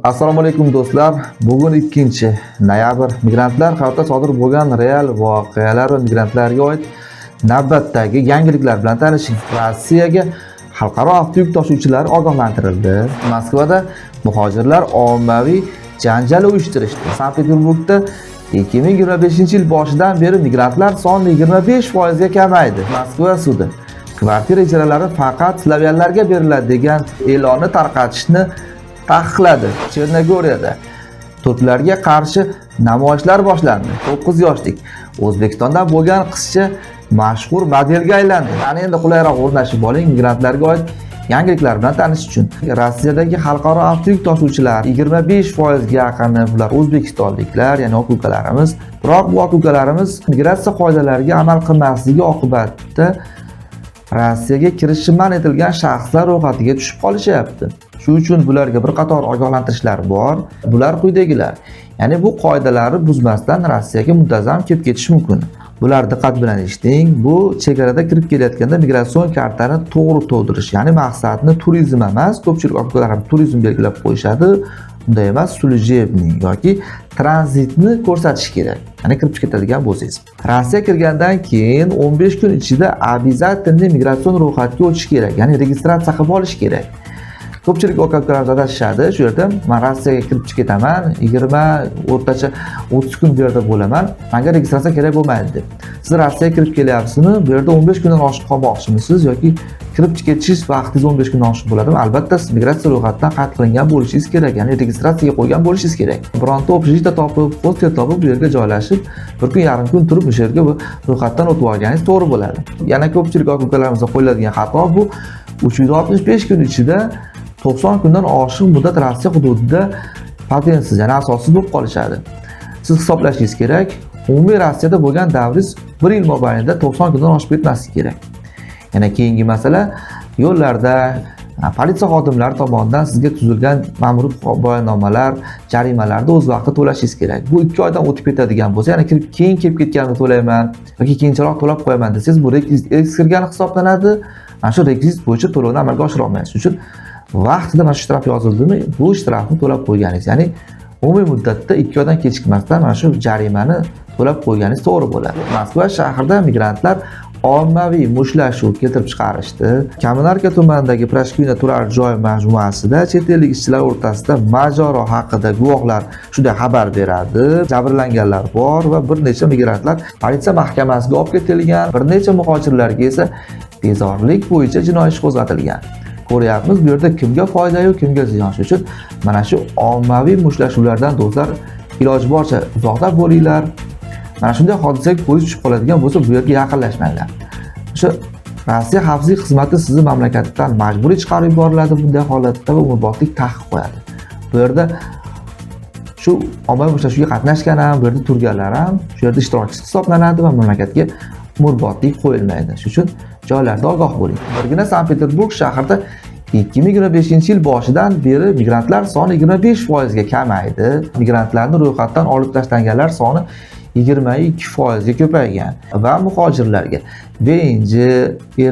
Assalomu alaykum, do'stlar. Bugun 2 noyabr. Migrantlar hayotida sodir bo'lgan real voqealar va migrantlarga oid navbatdagi yangiliklar bilan tanishing. Rossiyaga xalqaro avtoyuk tashuvchilari ogohlantirildi. Moskvada muhojirlar ommaviy janjal uyushtirishdi. Sankt Peterburgda 2025 yil boshidan beri migrantlar soni 25% ga kamaydi. Moskva sudi kvartira ijaralari faqat slavyanlarga beriladi degan e'lonni tarqatishni taqiqladi. Chernogoriyada turklarga qarshi namoyishlar boshlandi. 9 yoshlik O'zbekistondan bo'lgan qizcha mashhur modelga aylandi. Ana endi qulayroq o'rnashib oling, migrantlarga oid yangiliklar bilan tanishish uchun. Rossiyadagi xalqaro avtoyuk tashuvchilar 25% ga yaqini bular o'zbekistonliklar, ya'ni aka ukalarimiz. Biroq bu aka ukalarimiz migratsiya qoidalariga amal qilmasligi oqibatida Rossiyaga kirishi man etilgan shaxslar ro'yxatiga tushib qolishyapti. Shu uchun bularga bir qator ogohlantirishlar bor. Bular quyidagilar. Ya'ni bu qoidalarni buzmasdan Rossiyaga muntazam kelib ketish mumkin. Bular, diqqat bilan eshiting. Bu chegarada kirib kelayotganda migratsion kartani to'g'ri to'ldirish, ya'ni maqsadni turizm emas, ko'pchilik aka ham turizm belgilab qo'yishadi. Unday emas, служебный yoki tranzitni ko'rsatish kerak. Ya'ni kirib ketadigan bo'lsangiz. Rossiya kirgandan keyin 15 kun ichida обязательно migratsion ro'yxatga o'tish kerak, ya'ni registratsiya qilib olish kerak. Ko'pchilik aka ukalar adashishadi shu yerda. Man Rossiyaga kirib chiqib ketaman, 20, o'rtacha 30 kun bu yerda bo'laman, manga registratsiya kerak bo'lmaydi deb. Siz Rossiyaga kirib kelyapsizmi, bu yerda 15 kundan oshiq qolmoqchimisiz yoki kirib ketishingiz vaqtingiz 15 kundan oshiq bo'ladimi, albatta siz migratsiya ro'yxatidan qayd qilingan bo'lishingiz kerak, ya'ni registratsiyaga qo'ygan bo'lishingiz kerak. Bironta общежитие topib, hostel topib, bu yerga joylashib, bir kun yarim kun turib, o'sha yerga bu ro'yxatdan o'tib olganingiz to'g'ri bo'ladi. Yana ko'pchilik aka ukalarimizda qo'yiladigan xato bu 365 kun ichida 90 kundan oshiq muddat Rossiya hududida patentsiz, ya'ni asossiz bo'lib qolishadi. Siz hisoblashingiz kerak, umumiy Rossiyada bo'lgan davringiz bir yil mobaynida 90 kundan oshib ketmasligi kerak. Yana keyingi masala, yo'llarda politsiya xodimlari tomonidan sizga tuzilgan ma'muriy bayonnomalar, jarimalarni o'z vaqtida to'lashingiz kerak. Bu 2 oydan o'tib ketadigan bo'lsa, ya'ni kirib keyin kelib ketganimda to'layman yoki keyinchalik to'lab qo'yaman desangiz, bu rekvizit eskirgani hisoblanadi. Mana shu rekvizit bo'yicha to'lovni amalga oshira olmaysiz. Shuning uchun vaqtida mana shu shtraf yozildimi, bu shtrafni to'lab qo'yganingiz, ya'ni umumiy muddatda 2 oydan kechikmasdan mana shu jarimani to'lab qo'yganingiz to'g'ri bo'ladi. Moskva shahrida migrantlar ommaviy mushtlashuv keltirib chiqarishdi. Kommunarka tumanidagi Proshkino turar joy majmuasida chet ellik ishchilar o'rtasida mojaro haqida guvohlar shunday xabar beradi. Jabrlanganlar bor va bir necha migrantlar politsiya mahkamasiga olib ketilgan, bir necha muhojirlarga esa bezorilik bo'yicha jinoiy ish qo'zg'atilgan. Ko'ryapmiz, bu yerda kimga foyda-yu, kimga ziyon. Shuning uchun mana shu ommaviy mushtlashuvlardan, do'stlar, iloji boricha uzoqda bo'linglar. Mana shunday hodisaga ko'zingiz tushib qoladigan bo'lsa, bu yerga yaqinlashmanglar. O'sha Rossiya xavfsizlik xizmati sizni mamlakatdan majburiy chiqarib yuboriladi bunday holatda va umrbodlik taqiq qo'yadi. Bu yerda shu ommaviy mushtlashuvga qatnashgan ham, bu yerda turganlar ham shu yerda ishtirokchisi hisoblanadi va mamlakatga umrbodlik qo'yilmaydi. Shuning uchun joylarda ogoh bo'ling. Birgina Sankt Peterburg shahrida 2025 yil boshidan beri migrantlar soni 25% ga kamaydi. Migrantlarni ro'yxatdan olib tashlanganlar soni 22% ga ko'paygan va muhojirlarga ВНЖ,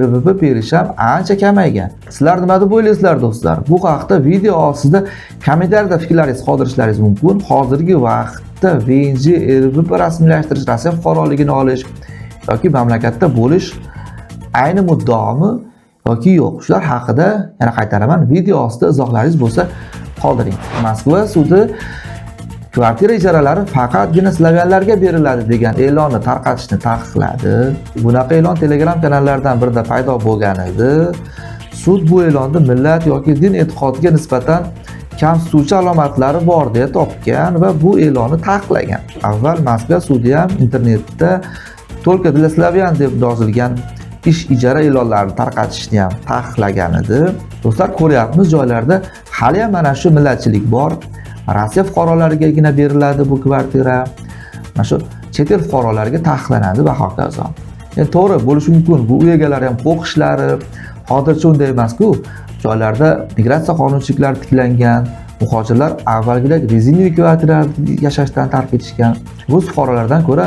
РВП berish ham ancha kamaygan. Sizlar nima deb o'ylaysizlar, do'stlar? Bu haqda video ostida kommentariyada fikrlaringizni qoldirishlaringiz mumkin. Hozirgi vaqtda ВНЖ, РВП rasmiylashtirish, Rossiya fuqaroligini olish yoki mamlakatda bo'lish ayni muddaomi yoki yo'q? Shular haqida, yana qaytaraman, video ostida izohlaringiz bo'lsa qoldiring. Moskva sudi kvartira ijaralari faqatgina slavyanlarga beriladi degan e'lonni tarqatishni taqiqladi. Bunaqa e'lon Telegram kanallaridan birida paydo bo'lgan edi. Sud bu e'lonni millat yoki din e'tiqodiga nisbatan kamsituvchi alomatlari bor deya topgan va bu e'lonni taqiqlagan. Avval Moskva sudi ham internetda "Только для славян" deb yozilgan ish ijara e'lonlarini tarqatishni ham taqiqlagan edi. Do'stlar, ko'ryapmiz, joylarda hali ham mana shu millatchilik bor. Rossiya fuqarolariga beriladi bu kvartira. Mana shu chet el fuqarolariga taqiqlanadi va hokazo. Endi to'g'ri bo'lishi mumkin, bu uy egalari ham qo'rqishlari, hozircha unday emas-ku. Joylarda migratsiya qonunchiliklari tiklangan, muhojirlar avvalgidek резиновый kvartiralarda yashashdan tark etishgan. Rus fuqarolaridan ko'ra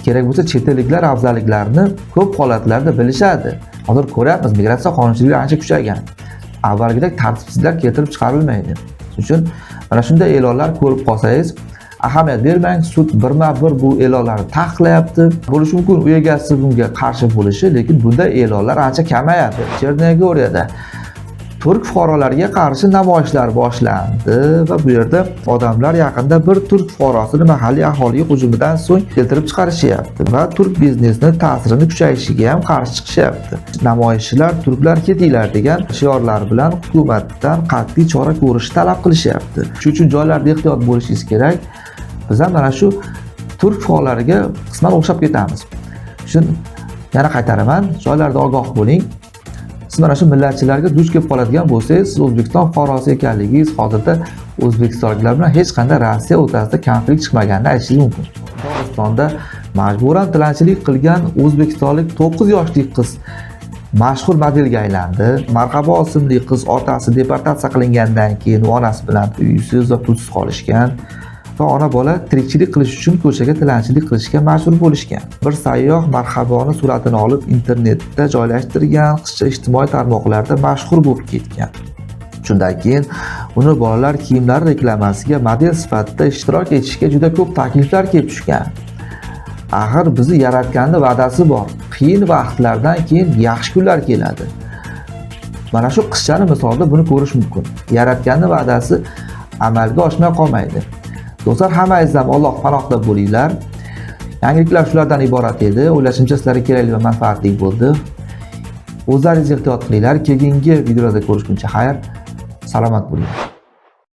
kerak bo'lsa chet elliklar afzalliklarini ko'p holatlarda bilishadi. Hozir ko'ryapmiz, migratsiya qonunchiliklari ancha kuchaygan. Avvalgidek tartibsizliklar keltirib chiqarilmaydi. Shuning uchun Mana shunday e'lonlar ko'rib qolsangiz, ahamiyat bermang, sud birma-bir bu e'lonlarni taqiqlayapti. Bo'lishi mumkin uy egasi bunga qarshi bo'lishi, lekin bunday e'lonlar ancha kamayadi. Chernogoriyada turk fuqarolariga qarshi namoyishlar boshlandi va bu yerda odamlar yaqinda bir turk fuqarosini mahalliy aholiga hujumidan so'ng keltirib chiqarishyapti va turk biznesini ta'sirini kuchayishiga ham qarshi chiqishyapti. Namoyishchilar "Turklar, ketinglar" degan shiorlar bilan hukumatdan qat'iy chora ko'rishni talab qilishyapti. Shuning uchun joylarda ehtiyot bo'lishingiz kerak. Biz ham mana shu turk fuqarolariga qisman o'xshab ketamiz. Shuning yana qaytaraman, joylarda ogoh bo'ling. Siz mana shu millatchilarga duch kelib qoladigan bo'lsangiz, siz O'zbekiston fuqarosi ekanligingiz, hozirda o'zbekistonliklar bilan hech qanday Rossiya o'rtasida konflikt chiqmaganini aytishingiz mumkin. Dog'istonda majburan tilanchilik qilgan o'zbekistonlik 9 yoshli qiz mashhur modelga aylandi. Marhabo ismli qiz otasi deportatsiya qilingandan keyin u onasi bilan uysiz va pulsiz qolishgan va ona bola tirikchilik qilish uchun ko'chaga tilanchilik qilishga majbur bo'lishgan. Bir sayyoh Marhaboni suratini olib internetda joylashtirgan, qizcha ijtimoiy tarmoqlarda mashhur bo'lib ketgan. Shundan keyin uni bolalar kiyimlari reklamasiga model sifatida ishtirok etishga juda ko'p takliflar kelib tushgan. Axir bizni yaratganni va'dasi bor. Qiyin vaqtlardan keyin yaxshi kunlar keladi. Mana shu qizchani misolida buni ko'rish mumkin. Yaratganni va'dasi amalga oshmay qolmaydi. Do'stlar, hammangiz ham Alloh panohida bo'linglar. Yangiliklar shulardan iborat edi. O'ylashimcha, sizlarga kerakli va manfaatli bo'ldi. O'zlaringiz ehtiyot qilinglar. Keyingi videolarda ko'rishguncha xayr. Salomat bo'linglar.